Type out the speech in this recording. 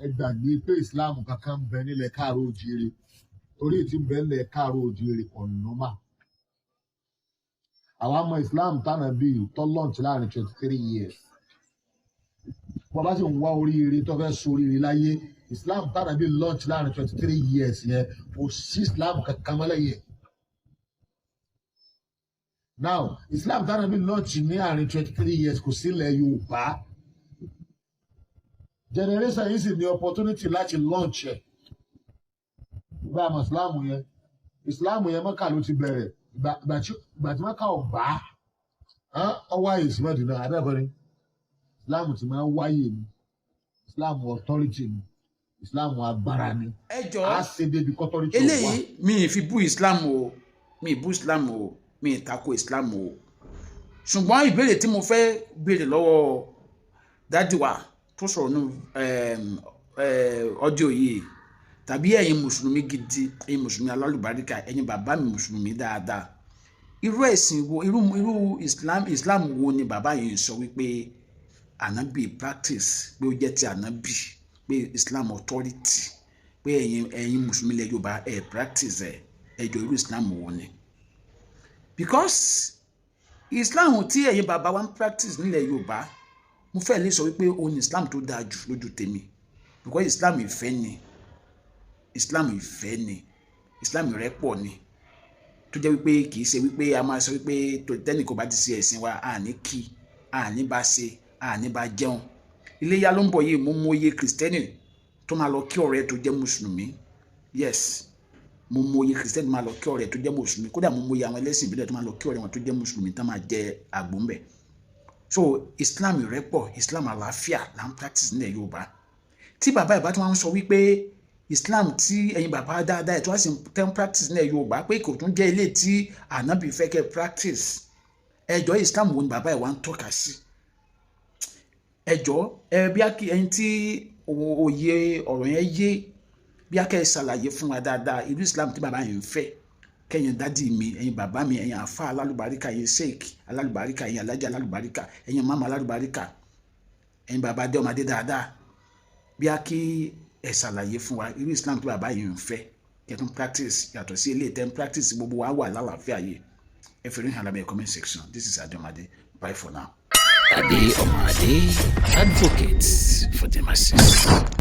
Ẹ gbàgbé pé Islam kankan ń bẹ nílẹ̀ káàró òjìire, torí tí ń bẹ nílẹ̀ káàró òjìire ọ̀nàmà. Àwa mọ Islam tánà bíi tó launch láàrin 23 years. Bọ́ bá sì ń wá oríire tó fẹ́ soríire láyé, Islam tánà bíi launch láàrin 23 years yẹn, kò sí Islam kankan mọ́ lẹ́yìn ẹ̀. Now, Islam tánà bíi launch ní àárín 23 years kò sí ilẹ̀ Yorùbá. Generation yìí sì ní opportunity láti launch ẹ̀. Ìgbà àmọ́ Islam yẹn, Mọ́kà ló ti bẹ̀rẹ̀. Ìgbà tí Mọ́kà ò bá ọ wáyé sí Mẹ́dínà abẹ́ẹ̀kọ́ ni Islam ti máa ń wáyé ni. Islam authority ni, Islam agbára ni. Ẹ jọ̀ọ́. Á ṣe débi kọ́tọ́rìtì ò wá. Eléyìí, mi ì fi bú Islam o, mi ì bú Islam o, mi ì tako Islam o. Ṣùgbọ́n ìbéèrè tí mo fẹ́ béèrè lọ́wọ́ daddy wa tó sọ̀rọ̀ nù audio yìí, tàbí ẹ̀yin mùsùlùmí gidi, ẹ̀yin mùsùlùmí alálùbáríkà, ẹ̀yin bàbá mi mùsùlùmí dáadáa, irú ẹ̀sìn wo, irú Islam wo ni bàbá yìí ń sọ wípé ànábì practice, pé ó jẹ́ ti ànábì, pé Islam authority, pé ẹ̀yin mùsùlùmí ilẹ̀ Yorùbá ẹ̀ practice ẹ̀? Ẹ jọ̀ọ́, irú Islam wo ni? Because Islam tí ẹ̀yin bàbá wa ń practice nílẹ̀ Yorùbá, mo fẹ́ lè sọ wípé òun ni Islam tó dáa jù lójú tèmi, because Islam ìfẹ́ ni, Islam ìfẹ́ ni, Islam ìrẹ́pọ̀ ni, tó jẹ́ wípé kì í ṣe wípé a máa sọ wípé tẹ́nìkan bá ti ṣe ẹ̀sìn wa, àní kí àní bá ṣe, àní bá jẹun. Iléyá ló ń bọ̀ yìí. Mo mọ iye Kristẹni tó máa lọ kí ọ̀rẹ́ tó jẹ́ mùsùlùmí. Yes, mo mọ iye Kristẹni tó máa lọ kí ọ̀rẹ́ tó jẹ́ mùsùlùmí. Kódà, mo mọ iye àwọn ẹlẹ́sìn ìbílẹ̀ tó máa lọ kí ọ̀rẹ́ wọn tó jẹ́ mùsùlùmí, tó máa jẹ àgbò ńbẹ̀. So Islam ìrẹ́pọ̀, Islam àlàáfíà là ń practice nílẹ̀ Yorùbá. Tí bàbá ìbá tí wọ́n sọ wípé Islam tí ẹ̀yin bàbá dáadáa ẹ̀ tó wá sí ten practice nílẹ̀ Yorùbá, pé kò tún jẹ́ ilé tí ànábì fẹ́ kẹ́ practice, ẹ jọ̀ọ́, Islam wo ni bàbá ẹ̀ wá ń tọ́ka sí? Ẹ jọ̀ọ́, ẹ bí ẹni tí òye ọ̀rọ̀ yẹn yé, bí a kẹ́ ẹ ṣàlàyé fún wa dáadáa irú Islam tí bàbá yẹn ń fẹ́. Kẹ́yìn daddy mi, ẹ̀yin bàbá mi, ẹ̀yin àfa alálùbáríkà, ẹ̀yin sheik alálùbáríkà, ẹ̀yin alájà alálùbáríkà, ẹ̀yin mama alálùbáríkà, ẹ̀yin bàbá dé ọmọdé dáadáa, bí a kí ẹ ṣàlàyé fún wa irú Islam tí bàbá yìí ń fẹ́ kẹ́ tún practice, yàtọ̀ sí eléyìí tẹ́ ń practice, gbogbo wa wà lálàáfíà yìí. Ẹ fi rí hàn lábẹ́ comment section. This is Adeomade. Bye for now. Ade Omade, advocate for the masses.